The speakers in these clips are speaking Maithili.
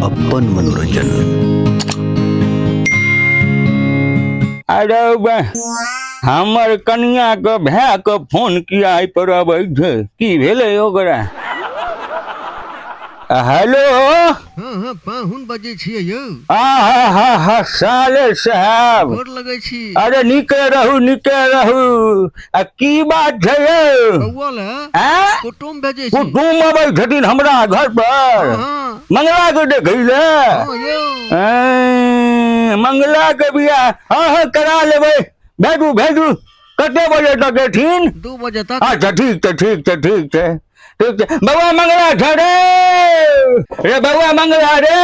अपन मनोरंजन। अरे बे, हमर कनिया के भाय के फोन किया एहि पर अबै छै, की भेलै ओकरा? हेलो। हाँ हाँ, पाहुन बजै छियै यौ। आ हा हा हा, साले साहब, गोर लगै छी। अरे नीके रहू, नीके रहू। आ की बात छै यौ? बौआ ले आँ? कुटुम भेजै छी। कुटुम अबै छथिन हमरा घर पर? हाँ। मंगला के देखै ले? हाँ यौ। ऐं, मंगला के बियाह? हाँ हाँ, करा लेबै। भेजू भेजू। कते बजे तक एथिन? 2 बजे तक। अच्छा ठीक छै, ठीक छै, ठीक छै, ठीक छै। बौआ मंगला छै रे, रे बौआ मंगला रे,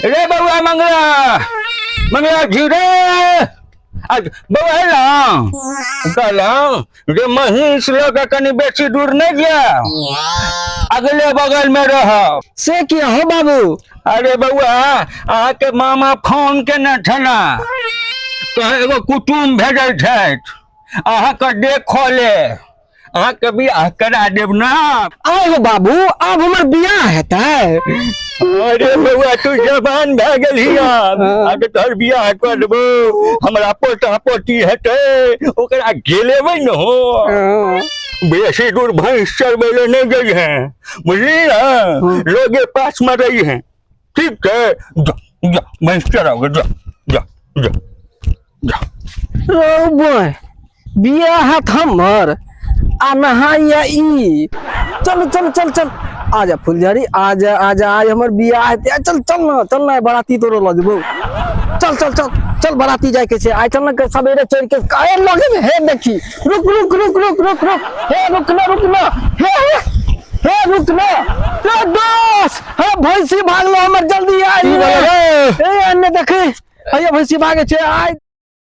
रे बौआ मंगला, मंगला छी रे। अच्छा बौआ एलहुँ, कहलहुँ जे महींस लऽ कऽ कनि बेसी दूर नहि जायब, अगले बगल मे रहब। से किया हो बाबू? अरे बौआ, अहाँके मामा फोन केने छला, तऽ एगो कुटुम भेजल छथि अहाँके देखऽ ले, अहाँके बियाह करा देब ना। आइ हो बाबू, आब हमर बियाह हेतै? अरे बौआ, तू जवान भए गेलही आब, आब तोहर बियाह कऽ देबौ। हमरा पोता पोती हेतै, ओकरा गेलेबै ने हो। बेसी दूर भैंस चरबै लए नहि गई है, बुझली ना? लोगे पास में रही है, ठीक छै? जा जा, भैंस चराओगे, जा जा जा जा। रौ बोय, बियाह हैत हमर आ नहाइया ई। चल चल चल चल, आजा फुलझड़ी, आजा आजा, आज हमर बियाह हेतै। आ, चल चल ना, चल ना, बराती तोरो लऽ जेबौ। चल चल चल चल, बराती जाय के छै आइ। चल ना, सवेरे चढ़ के काहे लगे में। हे देखी, रुक रुक रुक रुक रुक रुक, हे रुक ना, रुक ना, हे हे हे रुक ना। रे दोस्त, हे भैंसी भागलो हमर, जल्दी आ। की भेलै रे? ए अन्ने देखी, हैया भैंसी भागे छै आइ।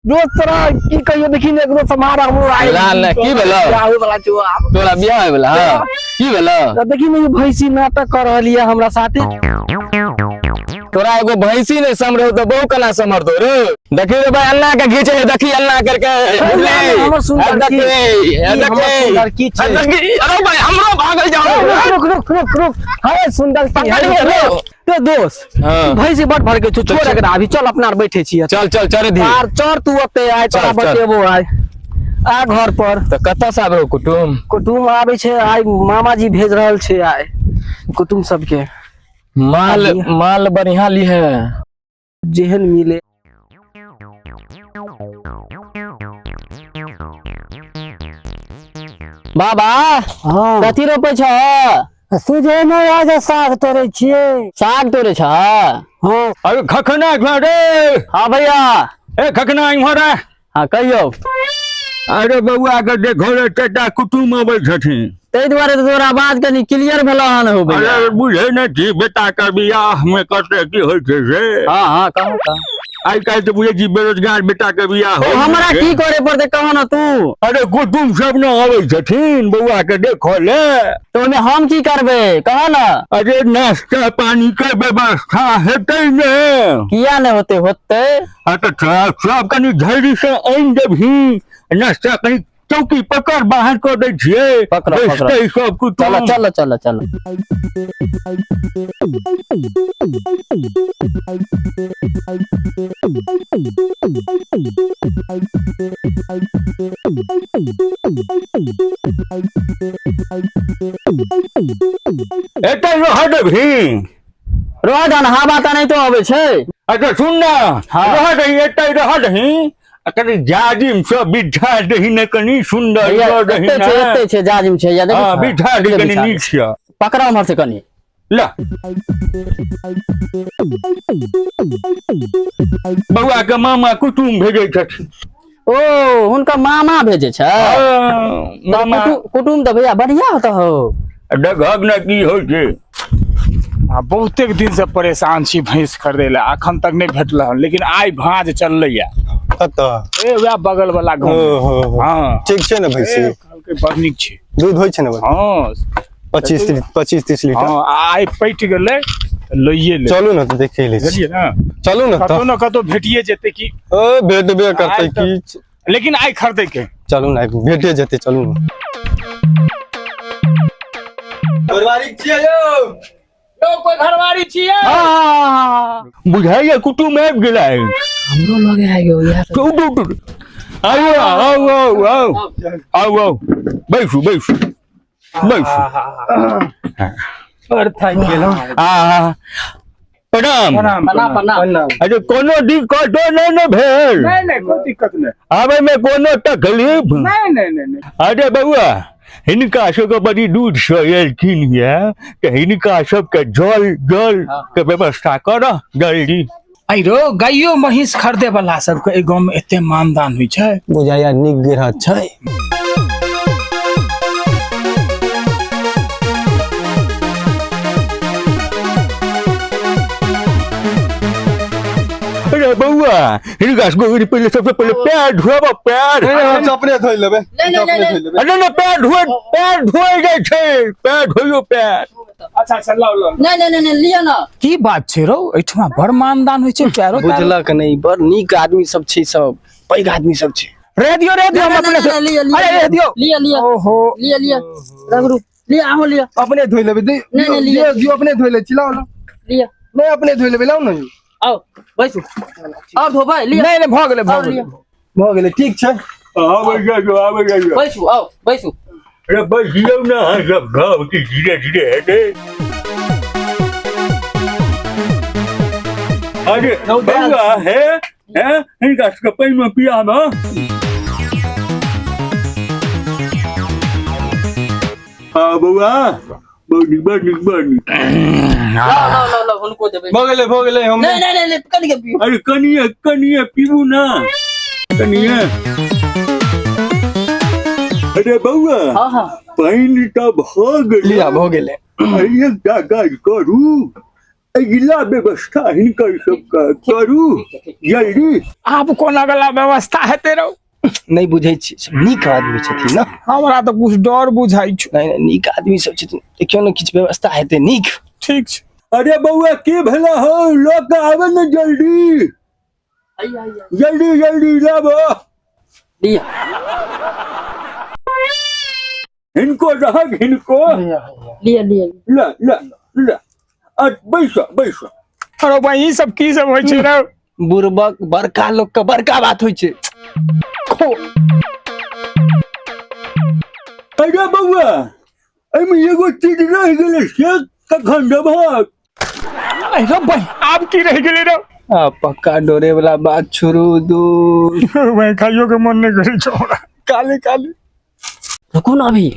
दोस्त तोरा की कहियो, देखी ने एकरो समार हमरो आइ। ला ला, की भेलौ? बियाह होय वाला छौ आब। तोरा बियाह होय वाला? हाँ, की भेलौ? तऽ देखी ने, ई भैंसी नाटक कर रहल ये हमरा साथे। तोरा एगो भैंसी नहीं समरौ तऽ बहु केना समरतौ रे? देखी रे भाई, अन्ना के घीचे है, देखी अन्ना करके, बुझली? हमर सुंदर की- देखी, ई हमर देखी, सुंदर की छै? देखी, अरे भाई, हमरो भागल जाओ। रुक रुक रुक रुक रुक, हरे सुंदर की पकड़ है। ले। तो दोस्त, हाँ। भैंसी बड भड़के छौ, छोड़ एकरा अभी, चल अपना आर बैठे छियै। चल चल, चढ़ दी। आर चढ़ तू ओते, आइ तोरा चल, चल। बतेबो आइ, आ घर पर। तऽ कतऽ से आबै हो कुटुम? कुटुम आबै छै आइ, मामाजी भेज रहल छै आइ कुटुम सबके। माल माल बढ़िया ली है। जेहन मिले। बाबा। हाँ। कथी रोपै छ? सुझे नहि आज, साग तोड़ै छियै। साग तोड़ै छ? हाँ। अरे खखना रे। हाँ भैया। ए खखना, इम्हर आ। हाँ, कहियौ। अरे बौआ के देखो रे, चाचा कुटुम अबै छथिन। ताहि दुआरे तऽ तोरा आवाज कनि क्लियर भेल हन हो भैया। अरे बुझै नहि छी, बेटा के बियाह मे कते की होइ छै से। हाँ हाँ, कहू कहू। आइ काल्हि तऽ बुझै छी, बेरोजगार बेटा के बियाह ओ होइ हमरा छै। की करे पड़तै, कहो ने तू। अरे कुटुम सब ने अबै छथिन बौआ के देखऽ ले। तऽ ओहिमे हम की करबै, कहो ने। अरे नाश्ता पानी के व्यवस्था हेतै ने? किया नहि होतै, होतै। हाँ तऽ सब कनि धैर्य से आनि देबही नाश्ता। कनि चौकी पकड़, बाहर कऽ दै छियै। पकड़ो, पकड़ो। बैसतै सब कुटुम। चलो चलो चलो चलो। एतै रह देबही? रह दहन, हवा तऽ नहि तो अबै छै। अच्छा सुन ना। हाँ। रह दही, एतै रह दही आ कनि जाजिम सब बिछा दही ने, कनि सुन्दर भैया, कऽ दही एते छै। ने। एते छै, जाजिम छै या देखै हाँ छह? बिछा दही एते कनि बिछा दे। नीक छै। पकड़ा उम्हर से कनि। ला, बौआ के मामा कुटुम भेजै छथिन। ओ हुनकर मामा भेजै छै? हाँ, मामा। कुटुम तऽ भैया बढ़िया होता हो। देखहक ने की होइ छै। आ बहुतेक दिन से परेशान छी भैंस खरीदे ला, अखन तक नहीं भेटल हन, लेकिन आइ भाँज चललै या। कतऽ? ए वएह बगल वाला गाँव में। ओहो। हाँ। ठीक छै ने भैंसी? ए, कहलकै बड़ नीक छै। दूध होइ छै ने बड़? हाँ। 25-30 लीटर। हाँ, आ आइ पटि गेलै तऽ लइए ले। चलू ने तऽ देखे लै छी। बुझलियै ने? चलू ने कतौ तऽ। ने कतौ भेटिए जेतै की। ओ भेटबे करतै आइ तऽ- की। लेकिन आइ खरीदै के। चलू ने, आइ भेटे जेतै, चलू ने। परिवारिक छियै यौ। यौ कोई घरवारी छियै? बुझाइया कुटुम आबि गेलै। हमरो लगे आबि गेल यार। उठ उठ उठ, आउ आउ आउ आउ आउ आउ, बैसू बैसू बैसू। बड़ थाकि गेलहुँ। आ प्रणाम। प्रणाम। प्रणाम प्रणाम। अरे कोनो दिक्कतो नहि ने भेल? नहीं नहीं, कोई दिक्कत नहीं। आबै मे कोनो तकलीफ? नहीं नहीं नहीं नहीं। अरे बउआ, हिनका सबके बड़ी दूर से एलखिन ये तऽ हिनका सबके जल जल के व्यवस्था करह जल्दी। आई रो, गाइयो महींस खरीदे वाला सबके एहि गाँव में एते मानदान होइ छै। बुझाइया नीक गिरह छै। अरे बउआ, हिनका सबके पहिले सबसे पहिले पैर धोब, पैर। हम तऽ अपने धोइ लेबै। नहीं, नहीं, नहीं, नहीं। अरे नहि, पैर धोए, पैर धोए जाइ छै, पैर धोइयो पैर। अच्छा अच्छा, लाओ लाओ। नहीं नहीं नहीं नहीं, लिअ ना। की बात छै रौ, एहिठमा बड़ मानदान होइ छै पैरो तारो। बुझलक नहि, बड़ नीक आदमी सब छै, सब पैघ आदमी सब छै। रह दियो रह दियो, हम नहीं, अपने नहीं, से नहीं, लिअ, लिअ, अरे रह दियो। लिअ लिअ। ओहो। लिअ लिअ रघुरू, लिअ, अहूँ लिअ। अपने धोइ लेबै। नहीं, नहीं, लिअ। दियौ दियौ, अपने धोइ लै छी, लाउ लाउ। लिअ। नहि, अपने धोइ लेबै, लाउ ने यौ। आउ बैसू, और धोबै लिअ। नहीं नहीं, भऽ गेलै भऽ और गेलै। लिअ। भऽ गेलै, ठीक छै। आबै जाइयो आबै जाइयो। बैसू, आउ बैसू। अरे बैसियौ ने अहाँ सब, सब कि धीरे धीरे हेतै। अरे बउआ, हे हे, हिनका सबके पानि पियाबऽ। हाँ बउआ, बड़ नीक बड़ नीक बड़ नीक। लाओ लाओ लाओ लाओ, हुनको देबै। भऽ गेलै भऽ गेलै, हम नहीं नहीं नहीं नहीं, कनिके पियू। अरे कनिए कनिए पीबू ना, कनिए। अरे बउआ। हाँ हाँ। पानि तऽ भऽ गेलै। लिअ, भऽ गेलै। एकटा काज करू, अगिला व्यवस्था हिनकर सबके करू जल्दी। आब कोन अगला व्यवस्था हेतै रौ? नहि बुझै छी, सब नीक आदमी छथिन ने। हमरा तऽ कुछ डर बुझाइ छौ। नहि नहि, नीक आदमी सब छथिन, देखियौ ने किछु व्यवस्था हेतै नीक। ठीक छै। अरे बउआ, की भेला हौ? लऽ कऽ आबे ने जल्दी। आइए आइए। जल्दी जल्दी लाबो। लिअ। हिनको रहक हिनको। लिअ लिअ। ल ल ल, आ बैस बैस। अरे भाई, ई सब की सब होइ छै रौ? बुड़बक, बड़का लोक के बड़का बात होइ छै। खो। अरे बउआ, एहिमे एगो चीज रहि गेलै, से कखन देबहक? अरे रौ भाई, आब की रहि गेलै रौ? आ पक्का डोरे वाला बात छोड़ू दू। भाई, खाइयो के मन नहि करै छौ हमरा, काले काले। रुकू ना, अभी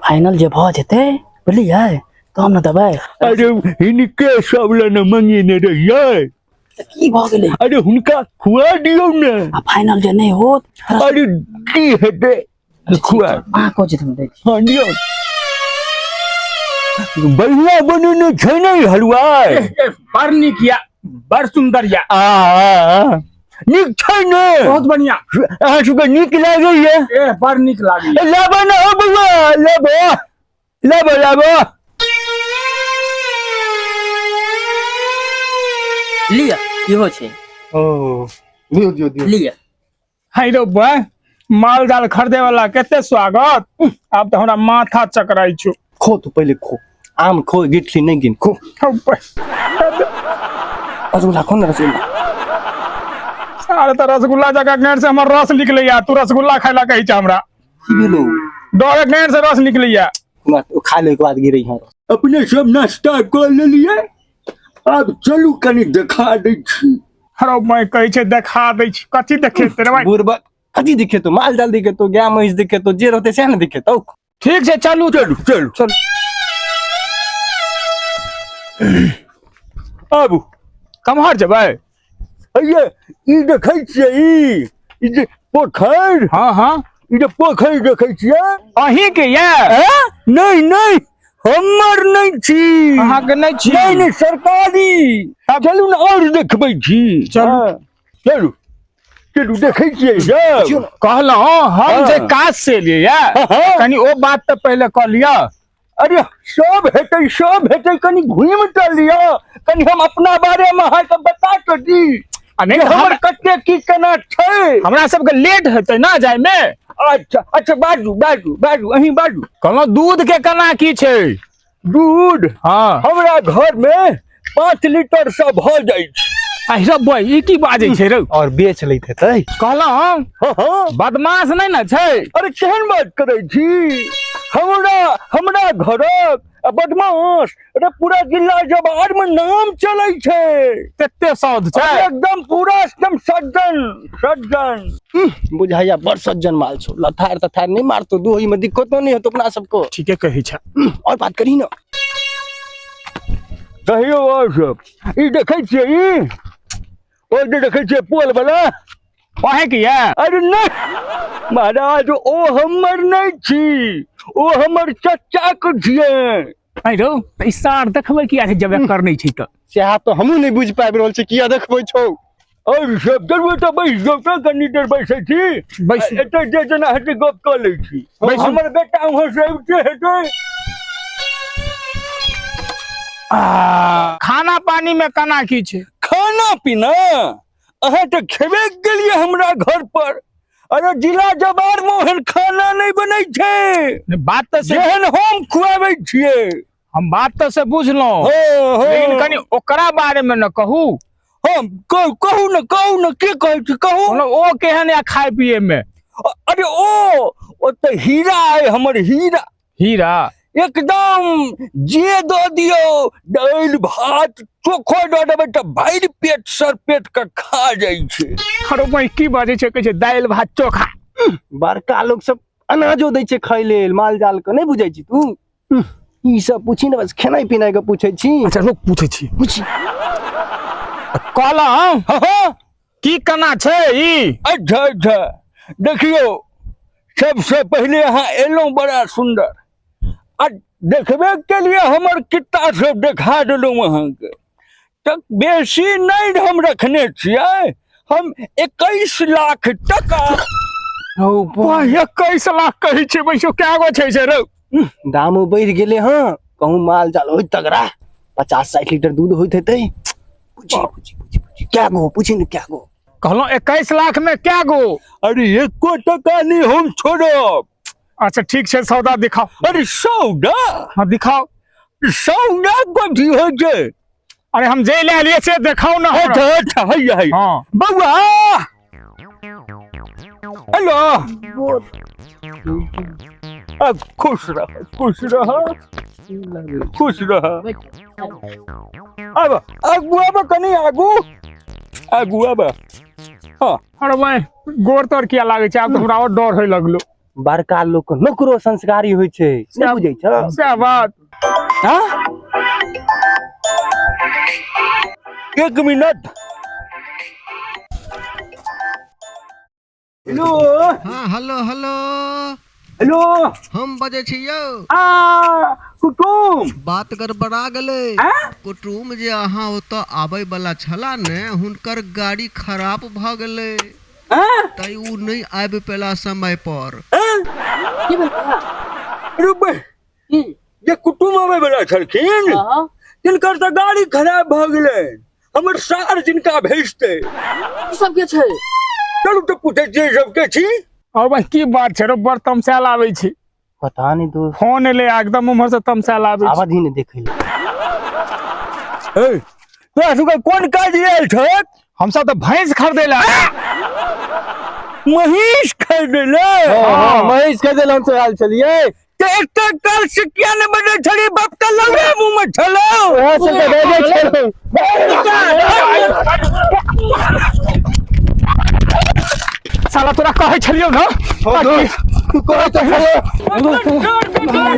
फाइनल जे भऽ जेतै बुझलियै, तब ने देबै। अरे हिनके सब लए ने मंगेने रहियै। तऽ की भऽ गेलै? अरे हुनका खुआ दियौ ने। आ फाइनल जे नहि होत? अरे की हेतै, खुआ। अहाँ कहै छी तऽ हम दै छी। हाँ दियौ, बढ़िया बनेने छै ने ई हलुआई? बड़ नीक या, बड़ सुंदर या। आ आ, आ, नीक छै ने? बहुत बढ़िया। अहाँ सबके नीक लागैया? ए, बड़ नीक लागैया। लाबो ने हो बउआ, लाबो लाबो लाबो। लिअ, इहो छै। ओ दियौ दियौ दियौ। लिअ। हाय रौ बा, माल जाल खरीदे वाला कते स्वागत। आब तऽ हमरा माथा चकराइ छौ। खो तू पहिले खो, आम खो, गिठली नहि गिन, खो। हौ बा। रसगुल्ला खो ने, रसगुल्ला। अरे तऽ रसगुल्ला जकाँ गाँड़ से हमर रस निकलैया, तू रसगुल्ला खाय ला कहै छ हमरा। की भेलौ? डरे गाँड़ से रस निकलैया। ओ खा ले के बाद गिरै हँ। अपने सब नाश्ता कऽ लेलियै, आब चलू कनि देखा दै छी। हरो मैं कहै छै देखा दै छी, कथी देखेतै रे भाइ? बुड़बक, कथी दिखेतो? माल जाल दिखेतो, गाय महींस दिखेतो, जे रहतै सएह ने दिखेतो। ठीक छै, चलू। चलू चलू। चलू। आबू। कम्हर जेबै? अये ई देखै छियै ई ई जे पोखरि? हाँ हाँ। ई जे पोखरि देखै छियै? अहीं के या? नहि नहि, हमर नहि छी। अहाँके नहि छी? नहि नहि, सरकारी। चलू ने, आओर देखबै छी। चलू। हाँ, चलू चलू, देखै छियै सब। कहलहुँ हम जे हाँ। काज से एलियै या, हाँ, हाँ। कनि ओ बात तऽ पहिले कऽ लिअ। अरे सब हेतै सब हेतै, कनि घुमि तऽ लिअ, कनि हम अपना बारेमे अहाँके बता तऽ दी आ नहि जे तऽ हमर हमरा कते की केना छै। हमरा सबके लेट हेतै ने जायमे। अच्छा अच्छा, बाजू बाजू बाजू, अहीं बाजू। कहलहुँ दूध के केना की छै? दूध? हाँ। हमरा घर में 5 लीटर सब भ जाइ छै। अरे बॉय ई की बाजै छै रौ? और बेच लैत हेतै। कहलहुँ हाँ हाँ। बदमाश नहि ने छै? अरे केहन बात करै छी, हमरा हमरा घरक आ बदमाश, अरे पूरा जिला जवार में नाम चलै छै। तेते सौद छै? अरे एकदम पूरा एकदम सज्जन सज्जन। बुझाइया बड़ सज्जन माल छौ, लथार तथार नहीं मारतो, दूही में दिक्कतो नहीं होतो अपना सबको। ठीके कहै छै। और बात करी ना। कहियो और सब ई देखै छियै, ई ओ जे देखै छियै पोल वाला अहें की ये? अरे नहीं महाराज, ओ हमर नहीं छी, ओ हमर चचा के छियै। अरे रौ, तऽ ई सार देखबै किया छै जब एकर नहि छै तऽ? सएह तऽ हमहूँ नहि बुझि पाबि रहल छी किया देखबै छौ। और सब चलू तऽ बैस जाउ तऽ, कनी देर बैसै छी। बैसू। एतऽ जे जेना हेतै गप कऽ लै छी। बैसू। हमर बेटा उहाँ से अबिते हेतै। खाना पानी में केना की छै? खाना पीना अहाँ तऽ खेबे गेलियै हमरा घर पर। अरे जिला जवार में ओहन खाना नहीं बनै छै बात तऽ से जेहन हम खुआबै छियै। हम बात तऽ से बुझलहुँ, हो हो। लेकिन कनि ओकरा बारे में न कहू। हम कहू न, कहू न, के कहै छी कहू। ओ केहन या खाय पिए में? अरे ओ तऽ हीरा है, हमर हीरा। हीरा? एकदम जे दऽ दियौ दालि भात चोखो दऽ देबै तऽ भरि पेट सर पेट के खा जाइ छै। अरे भाई की बाजै छै, कहै छै दालि भात चोखा। बड़का लोक सब अनाजो दै छै खाय लेल माल जाल के, नहि बुझै छी तू? ई सब पूछी ने, बस खेनाइ पिनाइ के पूछै छी। अच्छा रुक पूछै छी। पूछी। कहलहुँ हाँ। की केना छै ई? अच्छा अच्छा, देखियौ सबसे पहिले अहाँ एलहुँ बड़ा सुन्दर, आ देखबे के लिए हमर किताब सब देखा देलहुँ अहाँके। तऽ बेसी नहि हम रखने छियै, हम 21 लाख टका। 21 लाख कहै छै, बैसो कए गो छै से रौ? दामो बढ़ि गेलै हँ, कहूँ माल जाल होइत तगड़ा 50-60 लीटर दूध होइत हेतै। पूछी पूछी पूछी पूछी क्या गो, पूछी ने क्या गो। कहलहुँ 21 लाख में क्या गो? अरे एको टका नहीं हम छोड़ब। अच्छा ठीक छै, सौदा दिखाओ। अरे सौदा? हाँ दिखाओ। सौदा कथी होइ छै? अरे हम जे ले लिए से देखाओ ना। अच्छा अच्छा, हैया हैया। हाँ। बउआ हेलो, अब खुश रह खुश रह खुश रह। अब आगू आब, कनी आगू आगू आब। हाँ। अरे भाई गोर तोर किया लागै छै, आब तऽ हमरा और डर होइ लगलो। बड़का लोक नौकरो संस्कारी होइ छै, नहि बुझै छ? सएह बात। हाँ? 1 मिनट। हेलो। हाँ हेलो हेलो हेलो, हम बजै छी यौ। आ कुटुम, बात गड़बड़ा गेलै। कुटुम जे अहाँ ओतऽ आबै वाला छला ने, हुनकर गाड़ी खराब भऽ गेलै, तै ओ नहि आबि पेला समय पर। जे कुटुम आबै वाला छलखिन तिनकर तऽ गाड़ी खराब भऽ गेलै, हमर सार जिनका भेजतै। ई सब के छै? चलू तऽ पूछै छियै सबके छी। और भाई की बात छै रो, बड़ तमसायल आबै छै। पता नहीं दोस्त, फोन एलै एकदम उम्हर से तमसायल आबै छै। आवाज ही नहीं देखै ले। ए तोरा सबके कोन काज आयल छै? हम सब तऽ भैंस खरीदै लए। महीष खरीदै लए? हाँ, महीष खरीदै लए हम सब आयल छलियै। तऽ एकटा काल से किया नहि बजै छलियै? बाप के लौड़ा मुँह में छलौ। ओएह सब तऽ बजै छलौ। साला तोरा कहै छलियौ ने, तू कहै तऽ छलौ।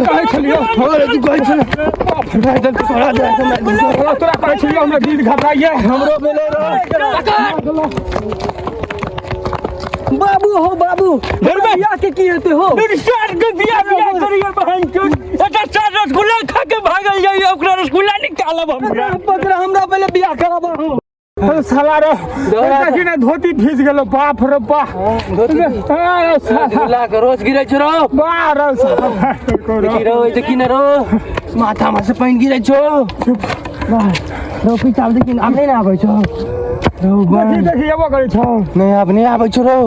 कहै छलियौ। तू कहै छलौ। तोरा कहै छलियौ हमरा दिल घबराइए। हमरो भेलै रौ। बाबू हो बाबू, बियाह के की हेतै हो? सार के बियाह बियाह करिए बहन चोद, एटा चार रसगुल्ला खा के भागल जाइए, ओकरा रसगुल्ला निकालब हमरा। पकड़ा हमरा पहिले बियाह कराबऽ हो। साला रे देखी ने धोती फीस गेलो, बाप रे बाप। रसगुल्ला के रोज गिरै छौ रौ। बाप रे साला। देखी रौ, देखी ने रौ, माथा में से पानि गिरै छौ। रौ पीछा देखी, आब नहि ने आबै छौ रौ। देखी देखी एबो करै छौ। नहि, आब नहि आबै छौ रौ।